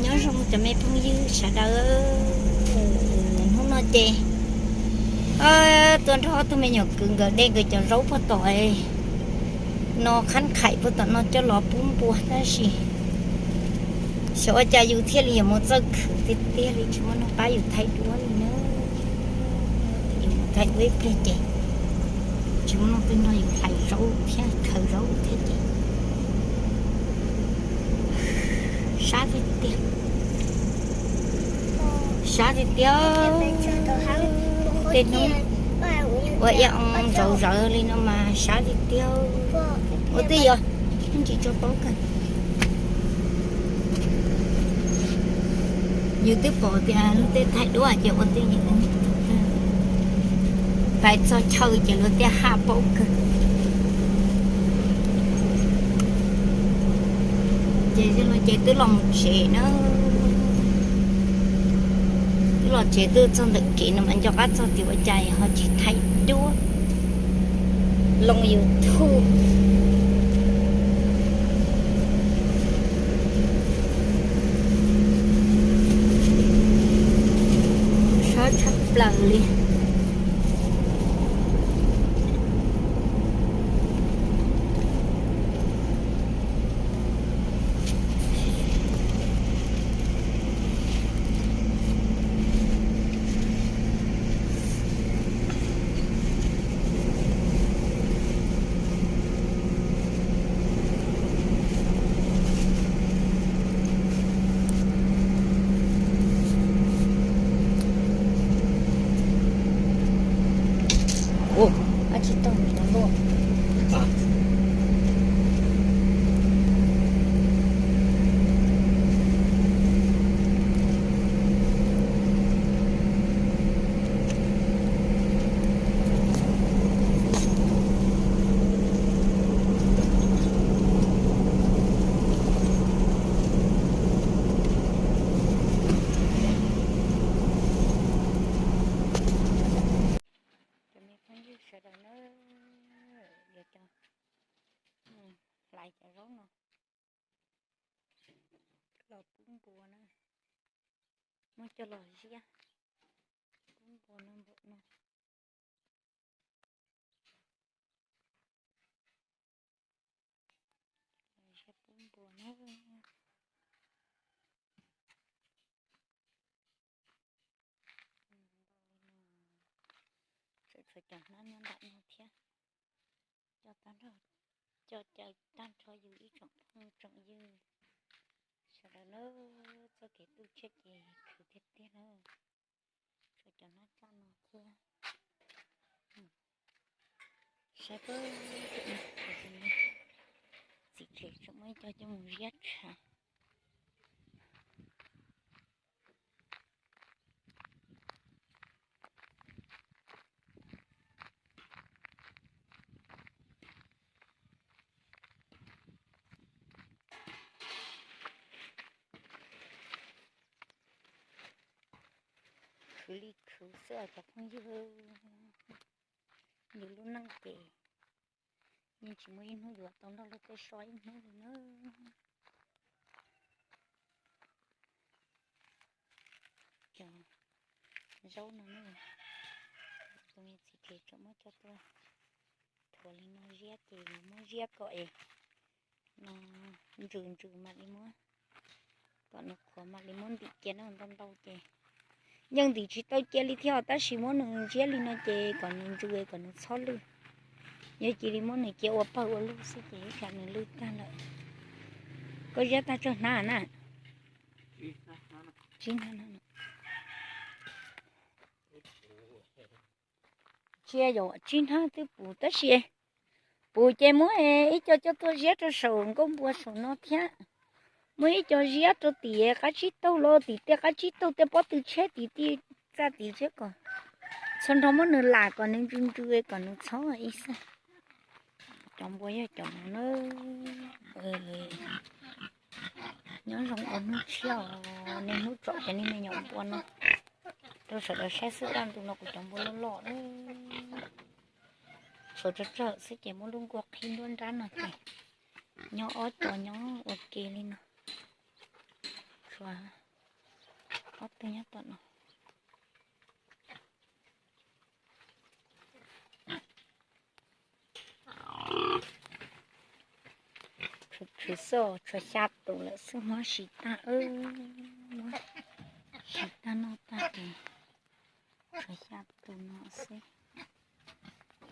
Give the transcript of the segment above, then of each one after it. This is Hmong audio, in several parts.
Nyob zoo cov me phooj ywg sawv daws, hnub no ces tuaj nrog ob tug me nyuam kwv nkawd de nkawd cov zaub puag tom no, qhab qhaim puag tom no coj los pub npua tab sis xyov ua cas yus thiaj li yuav mus txawj khwv tiag tiag li, tsis muaj neeg pab yus thaij duab li na. Yus mus thaij duab ib pliag ces tsis muaj neeg twg nrog yus hlais zaub thiab khaws zaub thiab ces sab tiag tiag, sab tiag tiag. Tej hnub ua ib oo zauv zawv li no mas sab tiag tiag. Ua twj yog ntsis tso paub kawg. Yus twb pom tias luag tej thaij duab ces ua twj yog pais txog chaw ces luag tej haj paub kawg. Ces no ces twb los mus tsev na, twb los tsev twb txog ntawm kev no mas nco qab txog tias ua cas ho tsis thaij duab loo YouTube. Sab tshaj plaws li. Ua, ab tsis tau no luaj. Cov me phooj ywg sawv daws na, yuav cov hlais cov zaub no los pub npua na, muab coj los ziab pub npua no npaum no. Ziab pub npua na. Tseem tshuav cov hnab nyob nram no thiab. Coj tag nrho, coj caw tag nrho yus ib tsoom phooj tsoom ywg sawv daws na, txoj kev tu tsiab ces khwv tiag tiag na. Tshuav cov hnab tsaj no thiab. Saib pab, txiv tsev tseem muab ib co coj mus ziab tshav. Khwv li khwv xwb os cov phooj ywg. Yus lub neej ces yeej tsis muaj ib hnub yuav tau nrog luag tej so ib hnub li na. Cov zaub no na, tus me txiv tsev tseem muab coj tuaj thuav li no ziab ces yuav muab ziab kom es no ntsws ntsws mam li muab, kom nws qhuav mam li muab ntim cia na, ntau ntau ces yeej ntim tsis tau cia li thiab tab sis muab nws ziab li no ces kom nws ntsws kom nws txhob lwj. Yog cia li muab nws cia ua pawg ua lug xwb ces ib tsam nws lwj tag lawm. Koj ziab tag tsawg hnab na? Tsib hnab. Tsis yog tsib hnab twb puv tab sis puv ces muab ib co coj tuaj ziab rau saum nkuaj npua saum no thiab. Muab ib co ziab rau tim qab tsib taug los tim tej qab tsib taug tej pob tw tsheb tim txaj tim tsheb kom txhua nrho muab nws lam kom nws ntsws ntsws kom nws txhob ib xwb. Cov npua yog cov no na. Nyob zoo ua hnub tshiab os, niaj hnub tsom cov niag me nyuam npua no rau sawv daws saib xwb, kaj ntug no kuv cov npua loj loj, tshuav tsawg tsawg xwb ces muab lub nkuaj qhib nruab nrab no ces nyob ob co nyob ua ke li no. Ob tug nyob tom no. Tshwm xwb, tshuav xya tus lawm xwb, muab sim tag, muab sim tag noj tag es tshuav xya tus no xwb.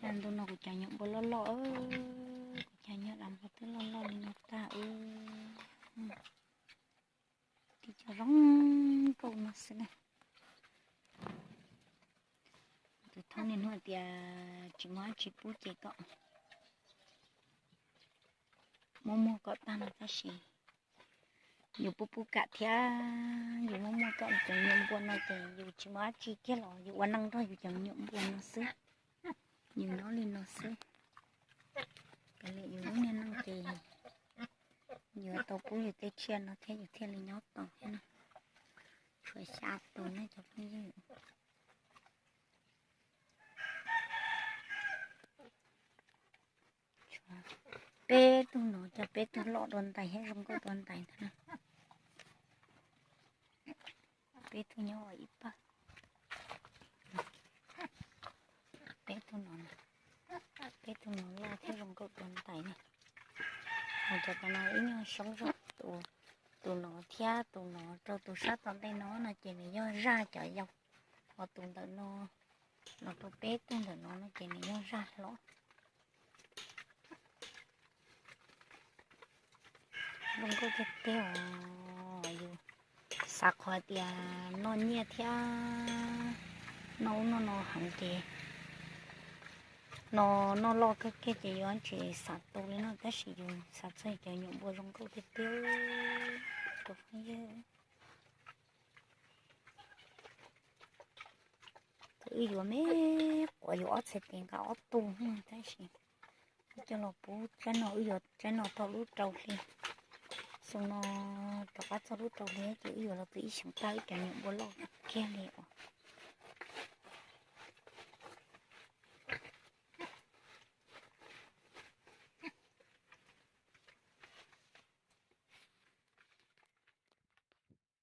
Yog ntu no kuv cov nyuam npua loj loj, kuv cov nyuam npua twb loj loj li no tag, tib co zoo nkauj no xwb na. Tus thoob niaj hnub tias tsis muaj dab tsi pub ces kom muaj muaj kom tag no tab sis yus pub pub kam thiab, yus muaj muaj kom cov nyuam npua no ces yus tsis muaj dab tsi kiag los yus ua neej nrog yus cov nyuam npua no xwb, yus nyob li no xwb. Kav liam yus lub niag neej ces yus tau pub yus tej tsiaj no thiab yus thiaj li nyob tau thiab na. Tshuav xya tus ne cov phooj ywg. Peb tug no cov peb tug loj dua ntais thiab zoo nkauj dua ntais ntag na. Peb tug nyob ua ib pawg. Peb tug no, peb tug no loj thiab zoo nkauj dua ntais na. Hos cov no ib nyuag xyoob zog, tus no thiab tus no rau tus sab tom ntej no no ces nws yog zaj cov yau. Hos tus ntawm no los rau peb tug ntawm no no ces nws yog zaj hlob. Zoo nkauj tiag tiag os. Yus xav qhov tias noj nyiaj thiab noj ub noj no heev ces no noj loj kawg kiag ces yus tsis xav tu li no tab sis yus xav txog cov nyuam npua zoo nkauj tiag tiag. Tus wb yuav me quav yus ob txhais tes nqa ob tug tab sis wb coj los pub tsaib no, wb yuav tsaib no txog lub rau hli. Xyoo no rov qab txog lub rau hli ces wb yuav los tus ib xyoos tag wb cov nyuam npua loj kiag li os.